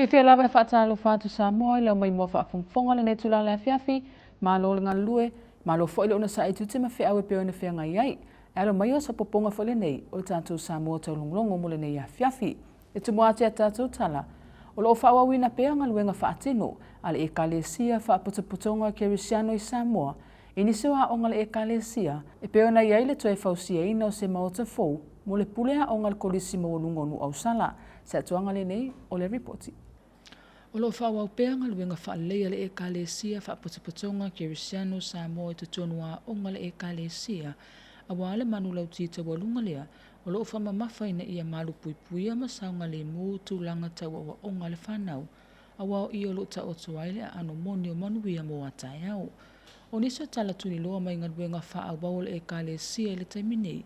Fiafia lava e faatalofa atu Samoa i lau maimoa faafogafoga i lenei itula le afiafi. Malo le galulue, malo foi le onosai i tiute ma feau e pei ona feagai ai. E alo mai o se popoga foi lenei o le tatou Samoa taulogologo mo lenei afiafi. E tumu atu i a tatou tala, o lo o faaauauina pea galuega faatino a le Ekalesia Faapotopotoga Kerisiano i Samoa i nisi o aoga a le Ekalesia e pei ona i ai le toe fausiaina o se maota fou mo le pule aoga a le Kolisi Maualuga o Nuuausala. Se atuaga lenei o le ripoti. O lo o faaauau pea galuega faalelei a le Ekalesia Faapotopotoga Kerisiano Samoa i totonu o aoga a le Ekalesia aua le manulauti taualuga lea o lo o faamamafa ina ia malupuipuia ma saogalemu tulaga tau aoaoga a le fanau, aua o i o lo o taoto ai le aano moni o manuia mo a taeao. O nisi o tala tuliloa mai galuega faaauau a le Ekalesia i le taimi nei,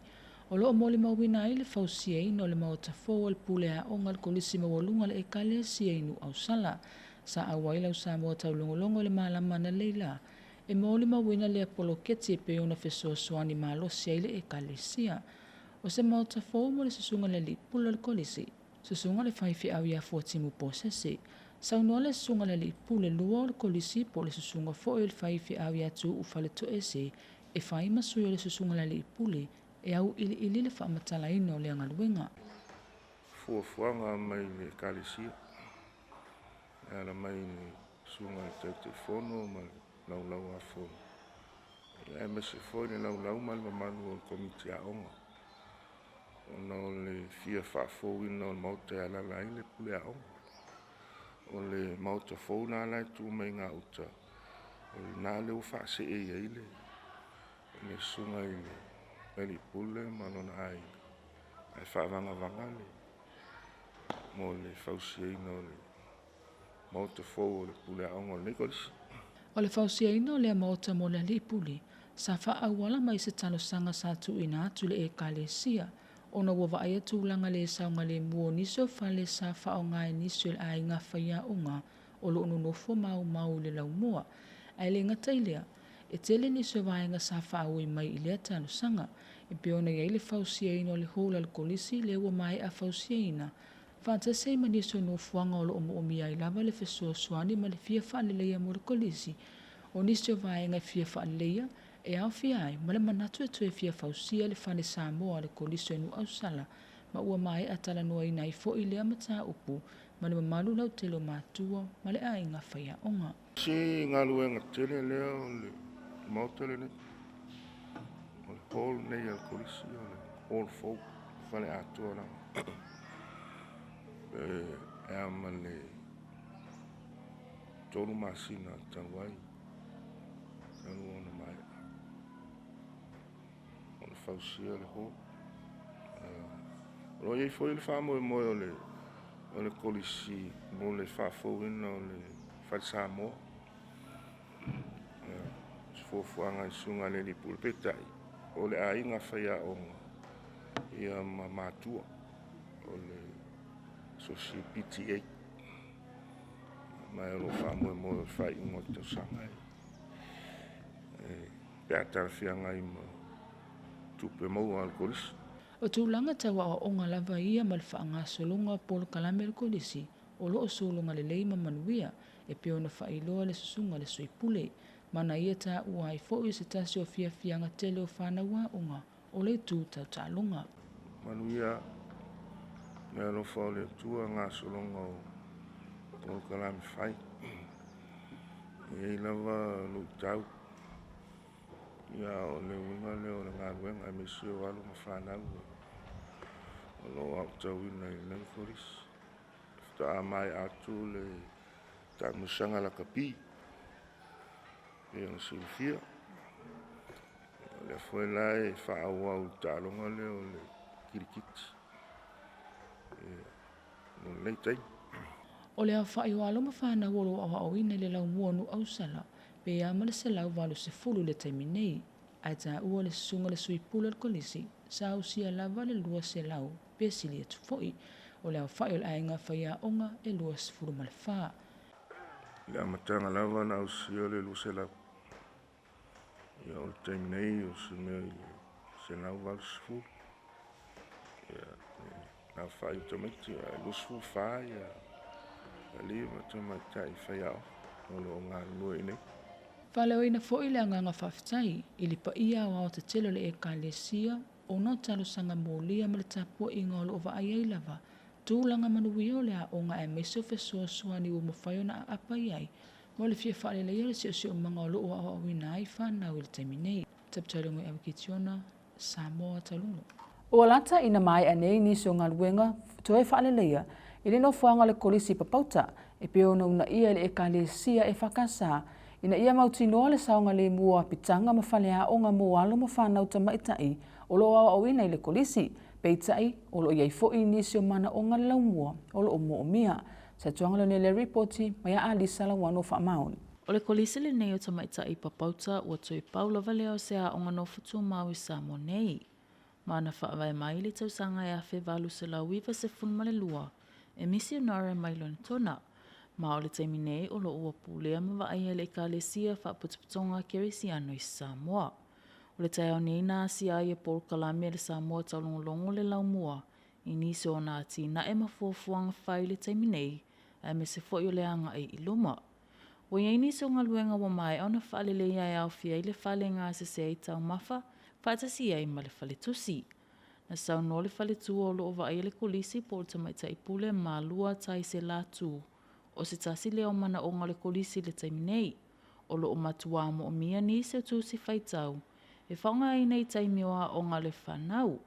o lo o molimauina ai le fausiaina o le maota fou o le Pule Aoga a le Kolisi Maualuga a le Ekalesia i Nuuausala. Sa auai lau Samoa taulogologo i le malama analeila e molimauina lea poloketi e pei ona fesoasoani malosi ai le Ekalesia. O se maota fou mo le susuga i le alii pule o le kolisi, susuga i le faifeau ia Fuatimu Posese. Saunoa le susuga i le alii pule lua o le kolisi po o le susuga foi o le faifeau ia Tuuu Faletoese e fai ma sui o le susuga i le alii pule e auiliili le faamatalaina o lea galuega. Fuafuaga mai le Ekalesia e ala mai i le susuga i le Taitaifono ma le Laulau-a-Fono, aemaise foi le laulau ma le mamalu o le Komiti Aoga, ona o le fia faafouina o le maota e alaala ai le pule aoga. O le maota fou lena la e tu mai gauta, o lena lea ua faasee i ai le susuga i le alii pule ma lona aiga, ae faavagavaga le mo le fausiaina o le maota fou o le pule aoga o lenei kolisi. O le fausiaina o lea maota mo le alii pule, sa faaauala mai se talosaga sa tuuina atu i le Ekalesia, ona ua vaaia tulaga le saogalemu o nisi o fale sa faaaoga e nisi o le aiga faiaoga o lo o nonofo maumau i le laumua. Ae le gata i lea, e tele nisi o vaega sa faaui mai i lea talosaga, e pei ona i ai le fausiaina o le hall a le kolisi lea ua maea fausiaina, faatasi ai ma nisi o nofoaga o lo o moomia ai lava le fesoasoani ma le fia faaleleia mo le kolisi. O nisi o vaega e fia faaleleia e aofia ai ma le manatu e toe fia fausia le fale Samoa a le Kolisi o Nuuausala, ma ua maea talanoaina ai foi lea mataupu ma le mamalu lautele o matua ma le aiga faiaoga. Se galuega tele lea o le maota lenei, o le hall nei a le kolisi, o le hall fou, fale atoa lava. E a ma le 3 masina talu ai, talu ona maea ona fausia le hall. O lo o i ai foi le faamoemoe o le kolisi mo le faafouina o le fale Samoa. Se fuafuaga i susuga i le alii pule, peitai o le aiga faiaoga ia ma matua o le Asosi PTA, ma o lo o faamoemoe o le faaiuga o le tausaga e pe a talafeagai ma tupe maua a le kolisi. O tulaga tau aoaoga lava ia ma le faagasologa o polokalame a le kolisi o lo o sologa lelei ma manuia e pei ona faailoa le susuga i le sui pule. Mana ia taua ai foi se tasi o fiafiaga tele o fanau aoga o le itu tau taaloga. Manuia le alofa o le Atua gasologa o polokalame fai. E i ai lava luitau, ia o le uiga lea o le galuega aemaise o alo ma fanau o lo o aotauina i lenei kolisi. Faatoa maea atu le taamilosaga lakapi pei ona silafia. O lea foi la e faaauau i le taaloga lea o le kirikiti mo lenei taimi. O le aofai o alo ma fanau o lo o aoaoina i le laumua o Nuuausala pe a ma le 180 i le taimi nei, ae taua le susuga i le sui pule o le kolisi sa ausia lava le 200 pe sili atu foi. O le aofai o le aiga faiaoga e 24. I le amataga lava na ausia le 200. Ia o le taimi nei o se mea i le 180. Ia le aofai o tamaiti e 24 ia Alii ma tamaitai faiaoga o lo o galulue i inei. Faaleoina foi le agaga faafetai i le paia aoaotetele o le Ekalesia ona o talosaga molia ma le tapuaiga o lo o vaai ai lava tulaga manuia o le aoga aemaise o fesoasoani ua mafai ona aapa i ai mo le fia faaleleia o le siosiomaga o lo o aoaoina ai fanau i le taimi nei. Taputai Logo Kitiona, Samoa Taluno. Ua lata ina maea nei nisi o galuega toe faaleleia i le nofoaga o le Kolisi i Papauta e pei ona uunaia e le Ekalesia EFKS ina ia mautinoa le saogalemu o apitaga ma faleaoga mo alo ma fanau tamaitai o lo o aoaoina i le Kolisi, peitai o lo o i ai foi nisi o manaoga laumua o lo o moomia. Satuaga Leone le ripoti mai a Alisa Lauano Faamaoni. O le Kolisi lenei o Tamaitai i Papauta ua toe pau lava lea o se aoga nofo tumau i Samoa nei. Ma na faavae mai i le tausaga e 1892 e misionare mai Lonetona, ma o le taimi nei o lo o ua pulea ma vaaia e le Ekalesia Faapotopotoga Kerisiano i Samoa. O le taeao nei na asia ai e polokalame a le Samoa Taulogologo le laumua i nisi o ona atinae ma fuafuaga fai i le taimi nei, aemaise foi o le agai i luma. Ua i ai nisi o galuega ua maea ona faaleleia e aofia ai le fale e gasese ai taumafa faatasi ai ma le faletusi. Na saunoa le faletua o lo o vaaia le kolisi po o le tamaitai pule Malua Taise Latu, o se tasi lea o manaoga o le kolisi i le taimi nei. O lo o matuā moomia nisi o tusi faitau e faaaogaina i taimi o aoga a le fanau,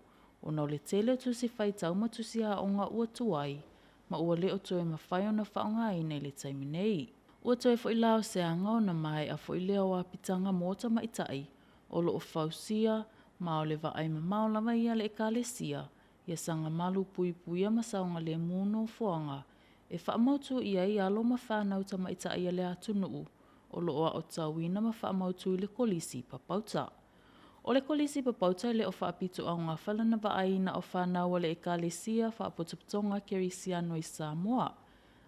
ona o le tele o tusi faitau ma tusi aoga ua tuai ma ua le o toe mafai ona faaaogaina i le taimi nei. Ua toe foi la o se aga ona maea foi lea o apitaga mo tamaitai o lo o fausia ma o le vaai mamao lava ia a le Ekalesia ia saga malu puipuia ma saogalemu nofoaga e faamautu i ai alo ma fanau tamaitai a le atunuu o lo o aotauina ma faamautu i le Kolisi Papauta. O le Kolisi Papauta e le o faapito augafa lana vaaiina o fanau a le Ekalesia Faapotopotoga Kerisiano i Samoa,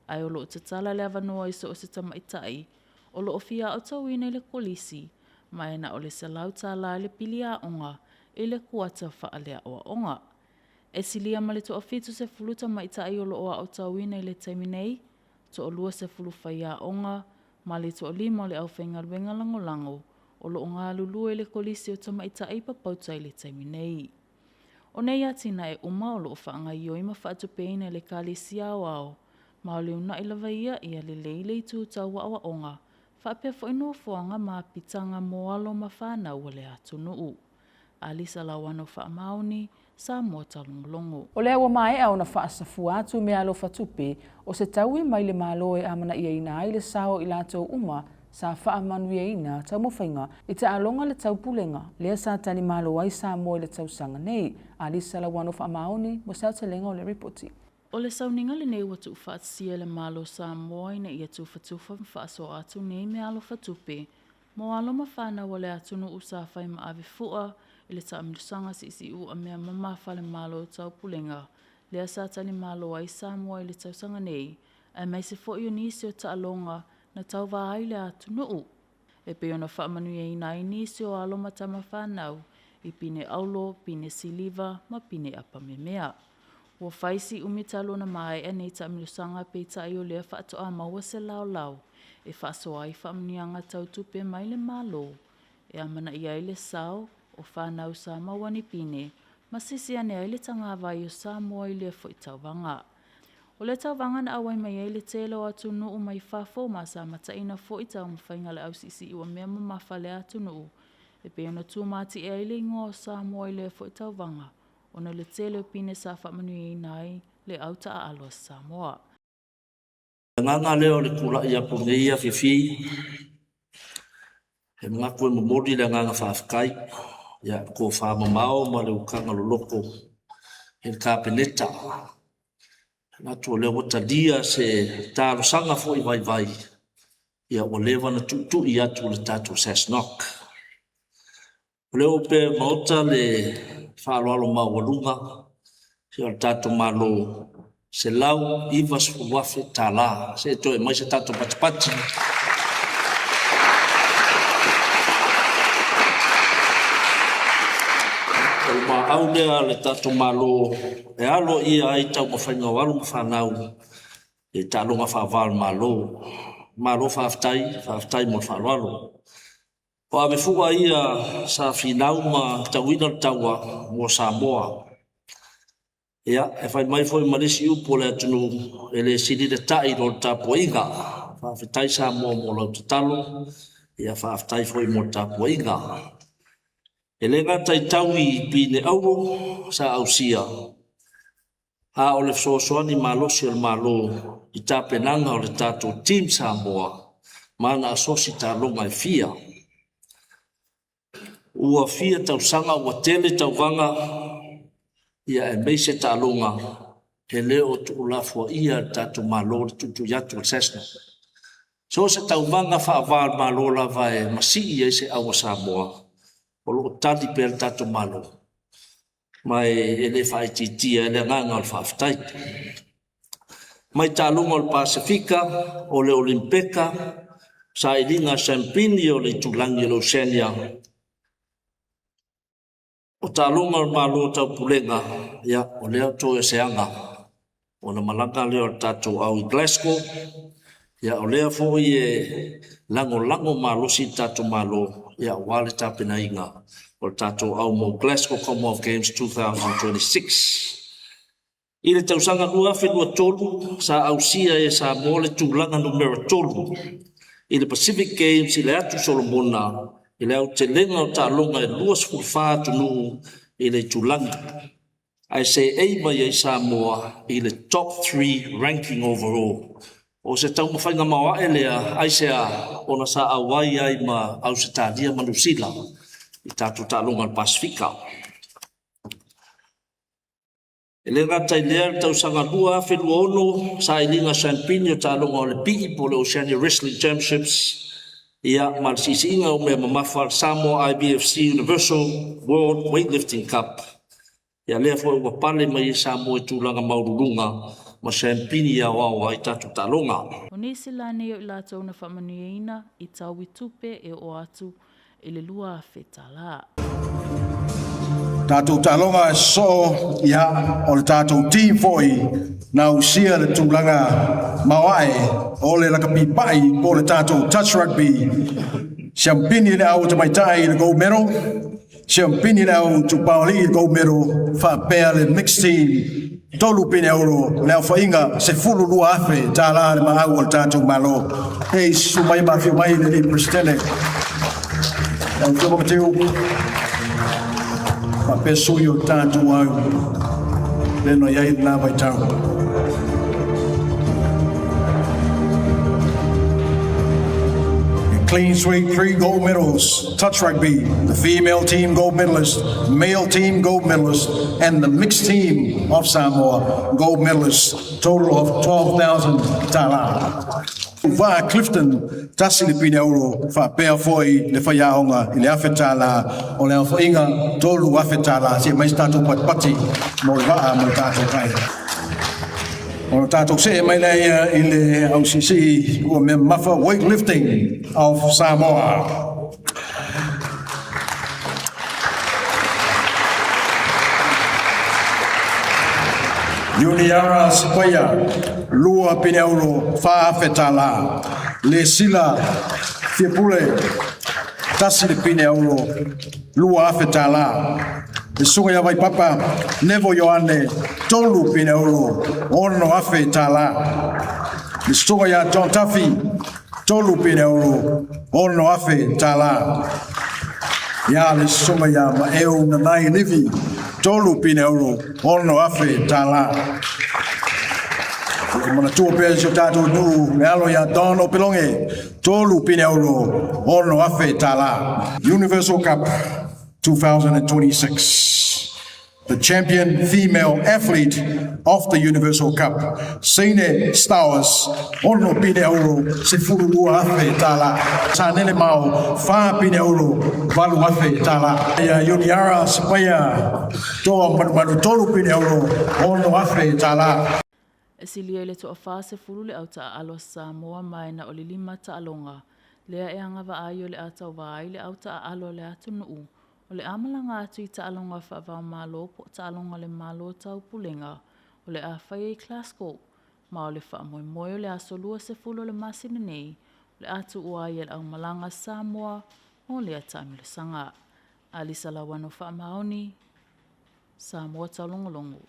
ae o lo o tatala le avanoa i so o se tamaitai o lo o fia aotauina i le kolisi, ma e na o le $100 le pili aoga i le kuata faaleaoaoga. E silia ma le toafitusefulu tamaitai o lo o aotauina i le taimi nei, toaluasefulu faiaoga, ma le toalima o le aufaigaluega lagolago o lo o galulue i le Kolisi o Tamaitai Papauta i le taimi nei. O nei atinae uma o lo o faagaioi ma faatupeina e le Ekalesia Aoao, ma o le uunai lava ia ia lelei le itu tau aoaoga faapea foi nofoaga ma apitaga mo alo ma fanau a le atunuu. Alisa Lauano Faamaoni, Samoa Taulogologo. O lea ua maea ona faasafua atu meaalofa tupe o se taui mai le Malo e amanaiaina ai le sao o i latou uma sa faamanuiaina taumafaiga i taaloga le taupulega lea sa talimalo ai Samoa i le tausaga nei. Alisa Lauano Faamaoni mo se aotelega o le ripoti. O le sauniga lenei ua tuufaatasia e le Malo o Samoa ina ia tufatufa ma faasoa atu nei meaalofa tupe mo alo ma fanau a le atunuu sa fai ma ave fua i le taamilosaga siisiu a mea mamafa a le Malo o Taupulega lea sa talimalo ai Samoa i le tausaga nei, aemaise foi o nisi o taaloga na tauva ai le atunuu e pei ona faamanuiaina ai nisi o alo ma tama fanau i pine aulo, pine siliva ma pine apamemea. Ua fai si umi talu ona maea nei taamilosaga peitai o lea faatoa maua se laolao e faasoa ai faamanuiaga tau tupe mai le Malo e amanaia ai le sao o fanau sa maua ni pine ma sisi ane ai le tagavai o Samoa i lea foi tauvaga. O le tauvaga na auai mai ai le tele o atunuu mai fafo ma sa mataina foi taumafaiga a le ausiisii ua mea mamafa le atunuu e pei ona tumati'e ai le igoa o Samoa i lea foi tauvaga ona o le tele o pine sa faamanuiaina ai le au taaalo a Samoa. Agaga lea o le tulai atu nei afiafi, he manatu e momoli le agaga faafetai ia le tofa mamao ma le utaga loloto i le Kapeneta. E manatu o lea ua talia se talosaga foi vaivai ia ua leva ona tuitui atu le tatou SASNOC. O lea ua opea i le Maota le faaaloalo maualuga o le tatou Malo $190,000. Se i toe aumai se tatou patipati. O le muaau lea a le tatou Malo e aloaia ai taumafaiga o alo ma fanau. i taaloga faava o le Malo. Malo faafetai, faafetai mo le faaaloalo. O avefua ia sa finau ma tauina le taua mo Samoa. Ia, e fai mai foi ma le isi upu o le atunuu, e le sili le ta'i i lo le tapuaiga. Faafetai Samoa mo lau tatalo, ia faafetai foi mo le tapuaiga. E le gata i taui pine auro sa ausia, a o le fesoasoani malosi o le Malo i tapenaga o le tatou Team Samoa ma ana asosi taaloga e fia. Ua fia tausaga ua tele tauvaga ia aemaise taaloga e le o tuulafoaia e le tatou Malo le tuitui atu o le SASNOC. So o se tauvaga faava o le Malo lava e masii ai se au a Samoa, o lo o tali pea le tatou Malo, ma e le faaitiitia ai le agaga o le faafetai. Mai taaloga o le Pasefika, o le Olimpeka, sailiga siampini o le itulagi o le Oceania, o taaloga o le Malo o Taupulega, ia, o lea toe o se aga ona malaga lea o le tatou au i Glasgow. Ia, o lea foi e lagolago malosi le tatou Malo ia aua le tapenaina o le tatou au mo Glasgow Commonwealth Games 2026. I le tausaga 2023, sa ausia e Samoa le tulaga numera 3 i le Pacific Games i le Atu Solomona i le aotelega o taaloga e 24 atunuu i le itulagi, ae seei mai ai Samoa i le top 3 ranking overall. O se taumafaiga maoae lea, aisea ona sa auai ai ma Ausetalia ma Niu Sila i tatou taaloga o le Pasefika. E le gata i lea, i le tausaga 2026, sailiga siampini o taaloga o le Pii po o le Oceania Wrestling Championships, ia ma le siisiiga o mea mamafa le Samoa IBFC Universal World Weightlifting Cup. Ia lea foi ua pale mai ai Samoa i tulaga maualuluga ma siampini e aoao ai tatou taaloga. O nisi la nei o i latou na faamanuiaina i taui tupe e oo atu i le $2,000. Tatou taaloga e sosoo, ia, o le tatou team foi na ausia le tulaga maoae o le lakapi pai po o le tatou touch rugby. Siampini le au tamaitai i le gold medal, siampini le au tupaoalii i le gold medal, faapea le mixed team 3 pine auro, le aofaiga $12,000 le maau o le tatou Malo. Hei, susu mai ma afio mai le alii Peresetene. Lau Afioga Matiu, faapea sui o le tatou au, lena i ai lena vaitau. Clean sweep, 3 gold medals, touch rugby, the female team gold medalist, male team gold medalist, and the mixed team of Samoa gold medalist, total of 12,000 tala. Vaa Clifton, tasi le pine auro, faapea foi le faiaoga i le $1,000, o le aofaiga $3,000, se mai se tatou patipati mo le vaa mo le tatou kai. O le tatou see mai lea i le ausiisii ua mea mamafa weightlifting of Samoa. Uniara Sipaia, 2 pine auro, $4,000. Le Sila Fiapule, tasi le pine auro, $2,000. Le susuga ia Vaipapa, Nevo Ioane, 3 pine auro, $6,000. Le susuga ia John Tafi, 3 pine auro, $6,000. Ia le susuga ia Maeu Nanai Livi, 3 pine auro, $6,000. O manatua pea si o tatou nuu le alo ia Don Opeloge, 3 pine auro, $6,000. Universal Cup 2026. The champion female athlete of the Universal Cup, Seine Stowers, 6 pine auro, $12,000. Sanele Mao, 4 pine auro, $8,000. Ia Ioniara Sipaia, Toa Manumanu, 3 pine auro, $6,000. E silia i le toa 40 le au taaalo a Samoa ma e na o le 5 taaloga lea e agavaa ai o le a tauvā ai le au taaalo a le atunuu o le a malaga atu i taaloga faava o Malo po o taaloga a le Malo Taupulega o le a fai ai Glasgow. Ma o le faamoemoe o le aso 20 o le masina nei o le a tuua ai e le aumalaga a Samoa mo lea taamilosaga. Alisa Lauano Faamaoni, Samoa Taulogologo.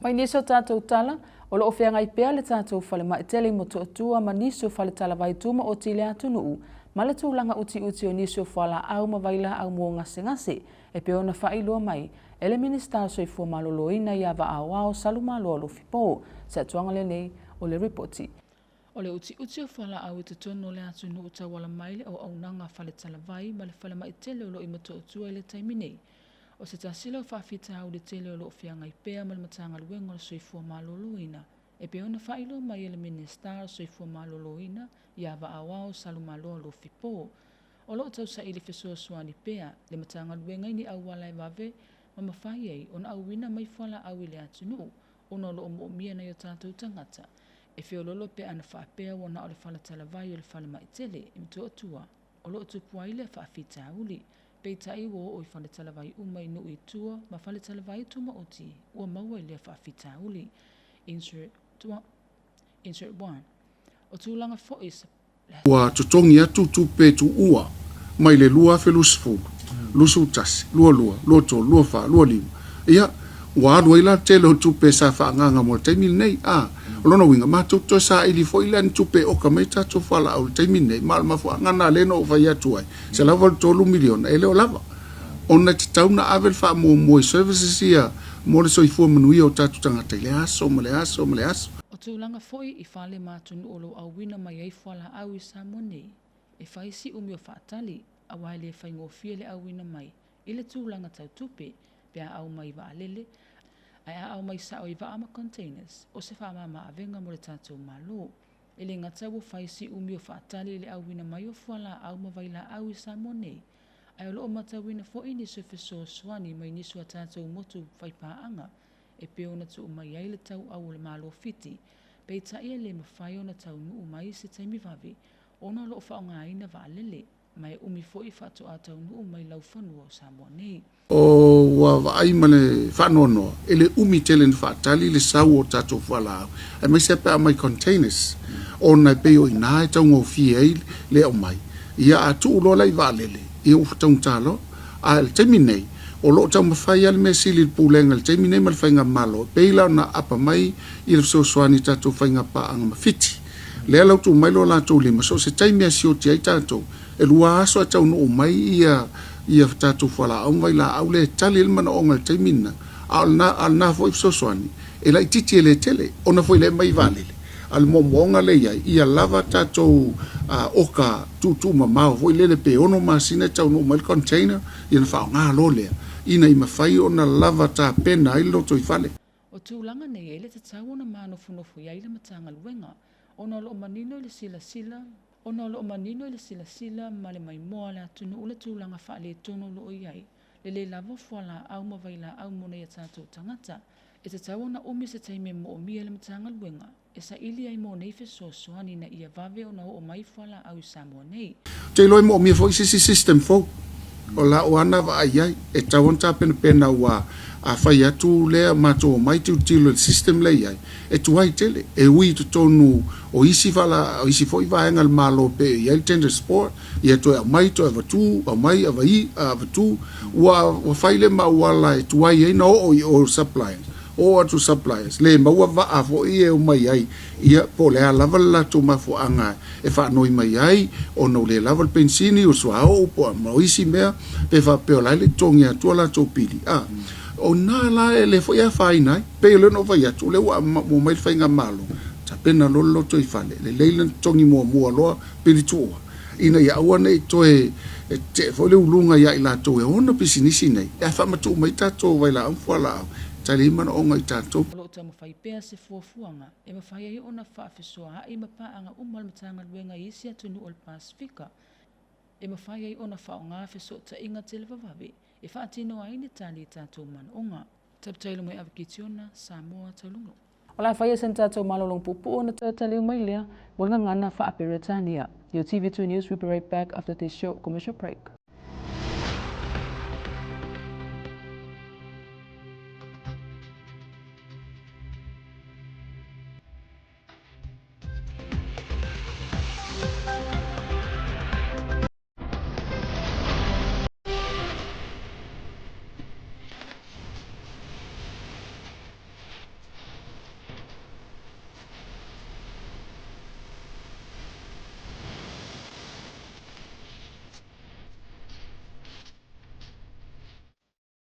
Mai nisi o tatou tala, o lo o feagai pea le tatou falemai tele i Motootua ma nisi o faletalavai tumaoti i le atunuu ma le tulaga utiuti o nisi o fualaau ma vailaau mo gasegase e pei ona faailoa mai e le Minisita o Soifua Maloloina ia Vaaoao Salumaloa Lofipo se atuaga lenei o le ripoti. O le utiuti o fualaau i totonu o le atunuu tauala mai le auaunaga faletalavai ma le falemai tele o lo o i Motootua i le taimi nei. O se tasi lea o faafitauli tele o lo o feagai pea ma le Matagaluega o le Soifua Maloloina e pei ona faailoa mai e le Minisita o le Soifua Maloloina ia Vaaoao Salumaloa Lofipo. O lo o tausaili fesoasoani pea le Matagaluega i ni auala e vave ma mafai ai ona auina mai fualaau i le atunuu ona o lo o moomia nai o tatou tagata e feoloolo pe ana faapea ua na o le faletalavai o le falemai tele i Motootua o lo o tupu ai lea faafitauli. Peitai ua oo i faletalavai uma i nuu i tua ma faletalavai tumaoti ua maua i lea faafitauli. Insert Insert 1. O tulaga foi Ua totogi atu tupe tuua mai le 2020, 21, 22, 23, 24, 25, ia, ua alu ai la le tele o tupe sa faaagaaga mo le taimi lenei. A, o lona uiga, matou te toe saili foi la ni tupe e oka mai ai tatou fualaau i le taimi lenei, ma o le mafuaaga lena lea na ou fai atu ai, $183 miliona, e le o lava, ona e tatau ona ave le faamuamua i services ia mo le soifua manuia o tatou tagata i le aso ma le aso ma le aso. O tulaga foi i fale ma atunuu o lo o auina mai ai fualaau i Samoa nei, e fai si umi o faatali, aua e le faigofie le auina mai i le tulaga tau tupe pe a aumai i vaalele, ae a aumai sao i vaa ma containers, o se faamama-avega mo le tatou Malo. E le gata ua fai si umi o faatali i le auina mai o fualaau ma vailaau i Samoa nei, ae o lo o matauina foi nisi o fesoasoani mai nisi o a tatou motu faipaaga e pei ona tuu mai ai le tauau o le Malo Fiti, peitai e le mafai ona taunuu mai i se taimi vave ona o lo o faaaogaina vaalele, ma e umi foi faatoa taunuu mai laufanua o Samoa nei. Ua vaai ma le faanoanoa, e le umi tele na faatali le sau o tatou fualaau, aemaise lava pe a aumai containers, ona e pei o i ina e taugofie ai le aumai. Ia a tuu loa la i vaalele, ia ua taugata loa. A o le taimi nei, o lo o taumafai lava le mea sili i le Pulega i le taimi nei ma le Faigamalo, e pei la ona aapa mai i le fesoasoani i tatou faiga paaga ma Fiti. Lea la ua tuu mai lo latou lima, so o se taimi lava e sioti ai tatou, e lua aso ae taunuu mai ia ia tatou fualaau ma vailaau lea e tali ai le manaoga i le taimi lena. A o lena, a o lena foi fesoasoani, e laitiiti e le tele, ona foi lea e aumai i vaalele. A o le moomooga lea e i ai, ia lava tatou oka tuutuumamao foi lele pe ono masina e taunuu mai le container, ia ona faaaoga loa lea, ina ia mafai ona lava tapena ai le lotoifale. O tulaga nei e le tatau ona manofonofo i ai le Matagaluega, ona o lo o manino i le silasila, ona o lo o manino i le silasila ma le maimoa a le atunuu le tulaga faaletonu o lo o i ai le le lava o fualaau ma vailaau mo nai a tatou tagata. E tatau ona umi se taimi e moomia e le Matagaluega e saili ai mo nei fesoasoani ina ia vave ona oo mai fualaau i Samoa nei. Ou te iloa e moomia foi se isi system fou. O lau lava na vaai i ai, e tatau ona tapenapena aua a fai atu lea matou omai tilotilo i le system lea e i ai, e tuai tele, e ui i totonu o isi vala, o isi foi vaega a le Malo pei e i ai le tender support, ia toe aumai toe avatu, aumai avatu, ua ua fai le ma auala e tuai ai na oo i o suppliers, oo atu suppliers, le maua vaa foi e omai ai, ia po o le a lava le latou mafuaaga e faanoi mai ai ona ua le lava le penisini, o le suauu po o isi mea, pe faapea o la e le i totogi atua latou pili, a o na la e le foi afaina ai. Pei o lea na ou fai atu, o lea ua omai le faigamalo, tapena loa le lotoifale, lelei lana totogi muamua loa pili tuua, ina ia aua ne i toe tetee foi le uluga ia i latou e ona pisinisi nei, ae faamatuu mai tatou vailaau ma fualaau e tali ai manaoga i tatou. O lo o taumafai pea se fuafuaga e mafai ai ona faafesoaai ma paaga uma a le Matagaluega i isi atunuu o le Pasefika e mafai ai ona faaaoga fesootaiga televavave e faatino ai ni tali i tatou manaoga. Taputai mai Ave Kitiona, Samoa, Taulunga. O le a faia se tatou malologa puupuu ona toe taliu mai lea mo le gagana faa-Peretania. Your TV2 News will be right back after this short commercial break.